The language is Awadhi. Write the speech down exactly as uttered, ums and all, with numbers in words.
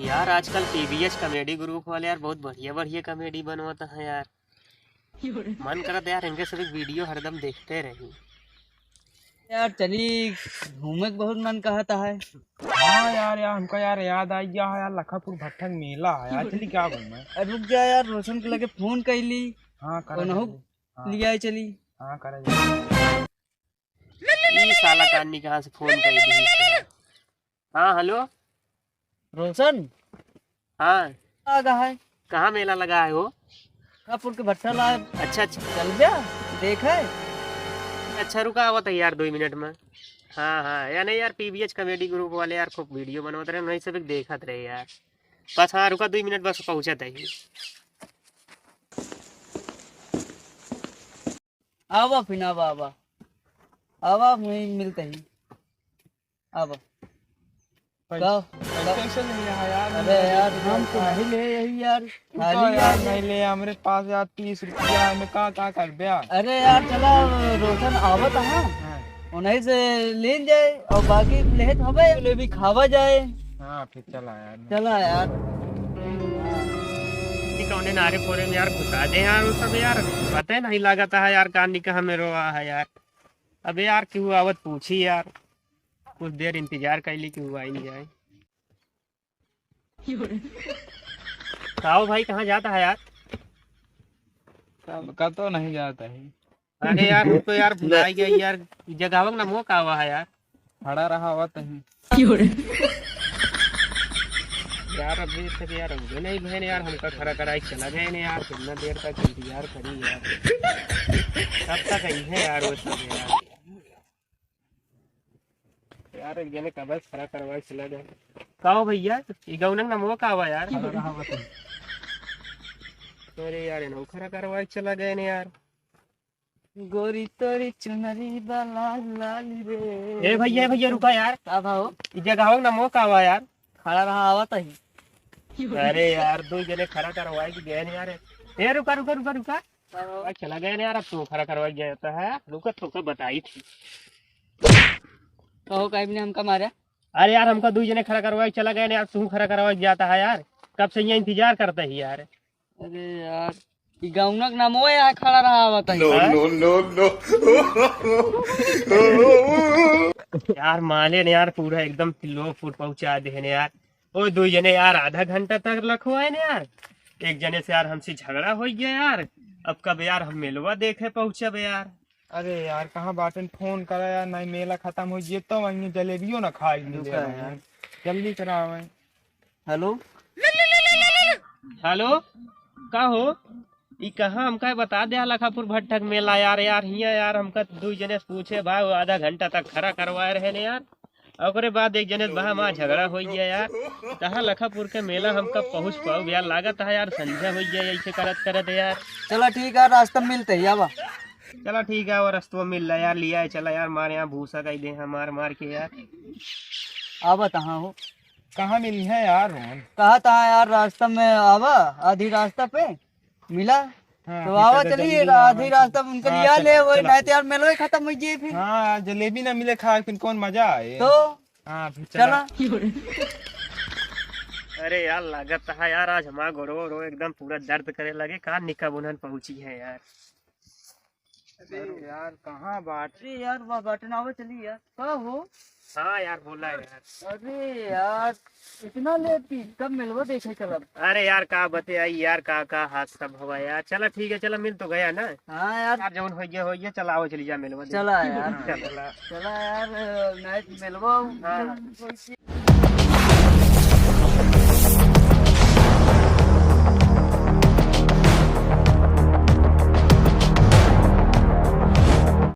यार, आजकल पीबीएच कॉमेडी ग्रुप वाले यार बहुत बढ़िया बढ़िया कॉमेडी बनवाता है यार। मन करत यार इनके सभी वीडियो हरदम देखते रही। यार चली घूमे के बहुत मन कहता है। हाँ यार, यार हमका यार याद आ गया है यार, लखापुर भट्ठा के मेला है यार, चली क्या घूमे? अरे रुक जा यार, रोशन के लगे फोन कैली। हाँ, करा ओनहु जाए। हाँ। लिया चली। हाँ, करा जाए। ई साला कान निकाह से फोन कर दी। हाँ, हेलो। रोशन। हाँ। आ गया है। कहाँ मेला लगा है हो? कापुर के भट्ठा ला। अच्छा, अच्छा। चल जा, देख है। अच्छा, रुका, आवत है यार, दो मिनट में। हाँ, हाँ, या नहीं यार, पीबीएच कॉमेडी ग्रुप वाले यार खूब वीडियो बनवत रहे, वहीं से भी देखत रहे यार। बस, हाँ, रुका, दो मिनट बस, पहुँचत है। आवा फिर, आवा, आवा। आवा, वहीं मिलते ही। आवा। पैसा, का? पैसा कैसे ले आया यार? अरे यार, हम तो नहीं ले यही यार। तू खाली तो यार यार। नहीं ले, हमरे पास यार तीस रुपया है, मैं का, का कर ब्या? अरे यार, चला, रोशन आवत है। हाँ। उन्हीं से लेन जाए और बाकी लेत हवे, जलेबी खावा जाए। हाँ, फिर चला यार। चला यार। ई कौने नारे फोरे में यार घुसा दे यार, वो सब यार, पता नहीं लागत है यार, कान निकाह में रोआ है यार। अबे यार, केहू आवत पूछी यार, कुछ देर इंतजार कैली, केहू आई नहीं जाए। का हो भाई, कहाँ जाता है यार? का तो नहीं जाता है। अरे यार, हम तो यार भुलाई गए यार, ई जगहवा के नामो का हुआ है यार? खड़ा रहा हुआ तहीं। यार, अभी तक यार, उगे नहीं बहन यार, हमका खड़ा कराई चला गए ने यार, कितना देर तक इंतजार करी यार, कब तक आई है यार वो सब यार? यार, एक जने कब से खड़ा करवाए चला गए। का हो भैया, ई गौनक नमो का हुआ यार? खड़ा रहा हुआ तहीं। अरे यार, इन्हों खड़ा करवाए चला गए ने यार। गोरी तोरी चुनरी बा लाल लाल रे। ए भैया, ए भैया, रुका यार। का भाव? ई जगह ना मौका आवा यार। खड़ा रहा, आवत ही। अरे यार, दो जने खड़ा करवाए कि गए नहीं यार। ए, रुका, रुका, रुका, रुका। का भाव? भाई, चला गए ना यार, अब तू खड़ा करवाए गया था, है? रुका, तुमको बताई थी। कहो, काहे ने हमका मारा? अरे यार, हमका दो जने खड़ा करवाए चला गए ना यार, तू खड़ा करवाए जाता है यार। कब से ये इंतजार करता है यार। अरे यार, ई गौनक नामो यहाँ खड़ा रहा आवत है। No, हाँ? No, no, no। यार, माले ने यार, पूरा एकदम लो फुट पहुंचा देने यार। ओ, दो जने यार, आधा घंटा तक लखवाए ने यार। एक जने से यार, हमसे झगड़ा हो गया यार। अब कब यार, हम मेलवा देखे पहुंचब यार। अरे यार, कहाँ बाटन? फोन करा यार, नहीं मेला खत्म हो जिए तो वहीं जलेबियो ना खाई मिले रुका यार। जल्दी करावे। हेलो। हेलो, का हो? ई कहाँ हमका बता दे लखापुर भट्ठक मेला यार, यार, हियाँ यार, हमका दू जने से पूछे भाई, वो आधा घंटा तक खड़ा करवाए रहे ने यार। ओकरे बाद एक जने से बा, हमार झगड़ा हो गया यार। कहाँ लखापुर के मेला हमका पहुँच पाऊ यार, लागत है यार, संझा हो गया ऐसे करत करत यार। चला ठीक है, रास्ता में मिलते ही आवा। चला ठीक है, वो रस्तवा मिल रहा यार, लिया है, चला यार, मार यहाँ भूसा कई दे हैं, मार मार के यार। आवा कहाँ हो? कहाँ मिली है यार हम? कहा था यार, रास्ता में आवा, आधी रास्ता पे मिला। हाँ, तो ठीक है, आवा तो चलिए, जल्दी आवा। आधी रास्ता में उनके हाँ, लिया चला, ले, वही चला। नहीं तो यार मेलो ही खत्म हो जाए फिर। हाँ, जलेबी ना मिले खाए, फिर कौन मजा आए? तो हाँ, फिर चला। चला। अरे यार, लागत है यार, आज हमारा गोड़ो, गोड़ो एकदम पूरा दर्द करे लगे, का निका बुनन पहुंची है यार। अरे यार, कहाँ बाट? अरे यार, वाह, बाटन आवे चली यार। का हो? हाँ यार, बोला यार। अरे यार, इतना लेट की, कब मिलवा देखे चलब? अरे यार, का बते आई यार, का, का हाथ सब हवा यार। चला ठीक है, चला मिल तो गया ना। हाँ यार। यार, जौन होइए, होइए, चला आओ, चली जा मिलवा दे। चला यार। हाँ, चला। चला यार, नाइट मिलवा। हाँ।